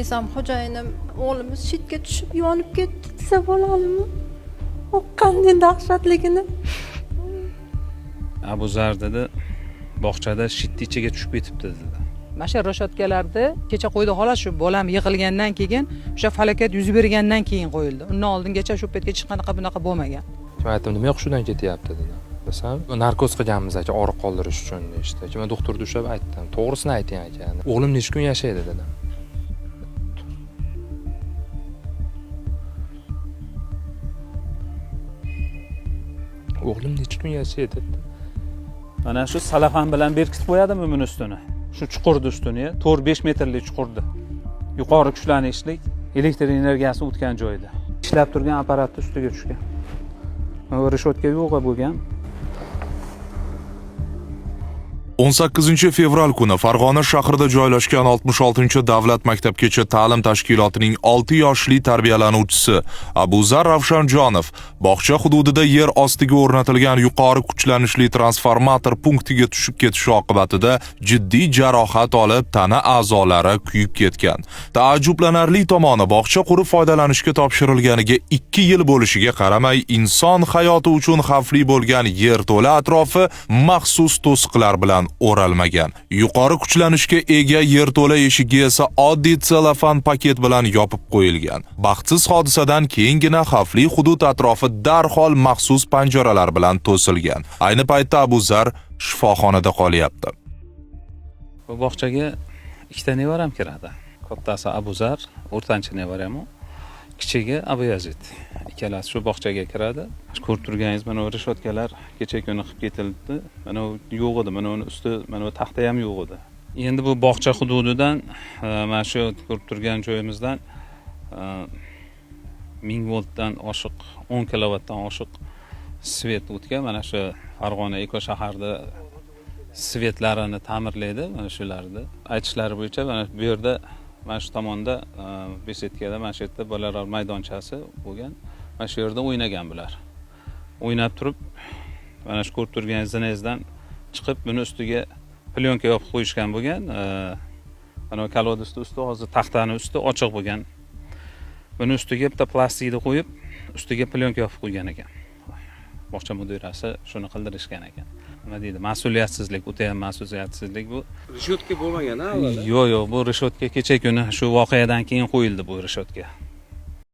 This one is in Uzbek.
Kelsam xo'jayinim o'g'limiz chetga tushib yonib ketdi desa bo'ladimi? U qanday dahshatligini. Abuzar dedi, bog'chada shitni ichiga tushib ketibdi dedi. Mana shu rashotkalarni kecha qo'ydi xolos, shu bolam yig'ilgandan keyin, o'sha falokat yuz bergandan keyin qo'yildi. Undan oldingacha shu paytgacha hech qanaqa bunaqa bo'lmagan. Men aytdim, nima yo'q ketyapti dedim. Desam, narkoz qilganmiz aka, og'riq qoldirish uchun deyishdi. Keyin men doktorni ushlab aytdim, to'g'risini ayting aka. O'g'lim necha kun yashaydi dedim. O'g'lim necha kun yashaydi dedim. Mana shu salafan bilan berkitib qo'yadimi buni ustini? Shu chuqurni ustini, 4-5 metrlik chuqurni. Yuqori kuchlanishlik elektr energiyasi o'tgan joyda. Ishlab turgan apparatni ustiga tushgan. Reshotka yo'q bo'lgan. 18 fevral kuni Farg'ona shahrida joylashgan 66-davlat maktabgacha ta'lim tashkilotining 6 yoshli tarbiyalanuvchisi Abuzar Ravshanjonov bog'cha hududida yer ostiga o'rnatilgan yuqori kuchlanishli transformator punktiga tushib ketishi oqibatida jiddiy jarohat olib, tana a'zolari kuyib ketgan. Taajjublanarli tomoni, bog'cha qurib foydalanishga topshirilganiga 2 yil bo'lishiga qaramay, inson hayoti uchun xavfli bo'lgan yerto'la atrofi maxsus to'siqlar bilan o'ralmagan. Yuqori kuchlanishga ega yerto'la eshigi esa oddiy tselofan paket bilan yopib qo'yilgan. Baxtsiz hodisadan keyingina xavfli hudud atrofi darhol maxsus panjaralar bilan to'silgan. Ayni paytda Abuzar shifoxonada qolyapti. Bu bog'chaga ikkita nevaram kiradi. Kattasi Abuzar, o'rtanchi nevaram u. Kichigi Abu Yazid. Ikkalasi shu bog'chaga kiradi. Ko'rib turganingiz mana bu reshotkalar kecha kuni qilib ketildi. Mana u yo'q edi, mana uni usti, mana bu taxta ham yo'q edi. Endi bu bog'cha hududidan mana shu ko'rib turgan joyimizdan 1000 voltdan oshiq, 10 kilovatdan oshiq svet o'tgan. Mana shu Farg'ona eko shaharda svetlarini ta'mirlaydi, mana shularni. Aytishlari bo'yicha mana bu yerda, mana shu tomonda besetkada, mana shu yerda bolalar maydonchasi bo'lgan. Mana shu yerda o'ynagan bular. O'ynab turib, mana shu ko'rib turgan zinangizdan chiqib, buni ustiga plyonka yopib qo'yishgan bo'lgan. Mana bu kolodasni usti hozir taxtani usti ochiq bo'lgan. Buni ustiga bitta plastikni qo'yib, ustiga plyonka yopib qo'ygan ekan. Bog'cha mudirasi shuni qildirishgan ekan. Nima deydi? Mas'uliyatsizlik, o'ta ham mas'uliyatsizlik bu. Reshotka bo'lmagan avval. Yo'q, yo'q, bu reshotka kecha kuni shu voqeadan keyin qo'yildi bu reshotka.